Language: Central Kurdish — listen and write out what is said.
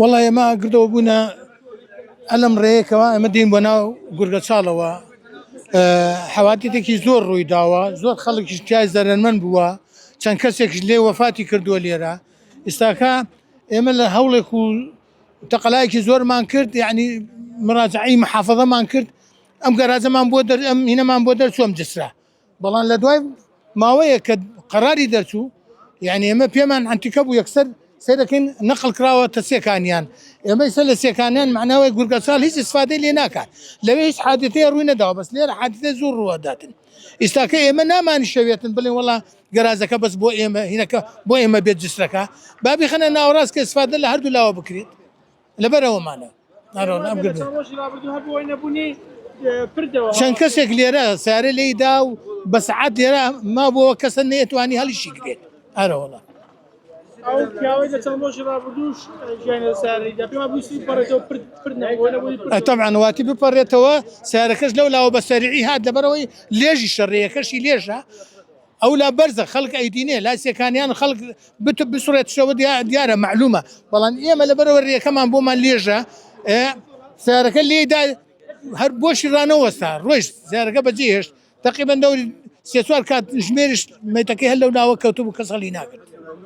وەڵا ئێمە گردەوە بوونە ئەلم ڕێیەکەوە ئەمە دێین بۆ ناو گورگەچاڵەوە حەوادیتێکی زۆر ڕووی داوە زۆر خەڵکیش تای زەرەرمەند بووە چەند کەسێکش لێ وەفاتی کردووە لێرە ئێستاکە ئێمە لە هەوڵێک و تەقەلایەکی زۆرمان کرد یعنی مراجعی محافظەمان کرد ئەم گەراجەمان بۆ دەر ئەم هینەمان بۆ دەرچوو ئەم جسرە بەڵام لە دوای ماوەیەک کە قەراری دەرچوو یعنی ئێمە پێمان ئەنتیکە بوو یەکسەر سەیرەکەین نەقل کراوە تە سێکانیان ئێمە ئیستا لە سێکانیان معناوەی گورگەچاڵ هیچ ئیسفادەی لێ ناکات لەوێ هیچ حادثەیە ڕووی نەداوە بەس لێرە حادثە زۆر ڕووەداتن ئیستاکە ئێمە نامانی شەوێتن بڵێن وەڵا گەرازەکە بەس بۆ ئێمە هینەکە بۆ ئێمە بێت جسرەکە با بیخەنە ناوەڕاست کە ئیسفادە لە هەردوو لاوە بکرێت لەبەرئەوەمانە چەند کەسێک لێرە سارە لێی دا و بە سەعات لێرە مابووەوە کەسە نەیەتوانی هەڵیشی گرێت ئەرەوەڵا. طبعا واتی بپەڕێتەوە سیارەکەش لەو لاوە بە سەریعی هات لەبەرەوەی لێژی شەڕەکەشی لێژە ئەولا بەرزە خەڵک ئەیدینێ لای سێکانیان خەڵک بت بسڕێتشەوە دیارە مەعلومە بەڵام ئێمە لەبەرەوە رێکەمان بۆمان لێژە سیارەکە لێدا هەر بۆشی ڕانەوەستا ڕۆیشت سیارەکە بەجێ هێشت تقریبا دەوری سێ چوار کات ژمێریش مەیتەکەی هەر لەو ناوە کەوتبوو کەس هەڵی ناگرت.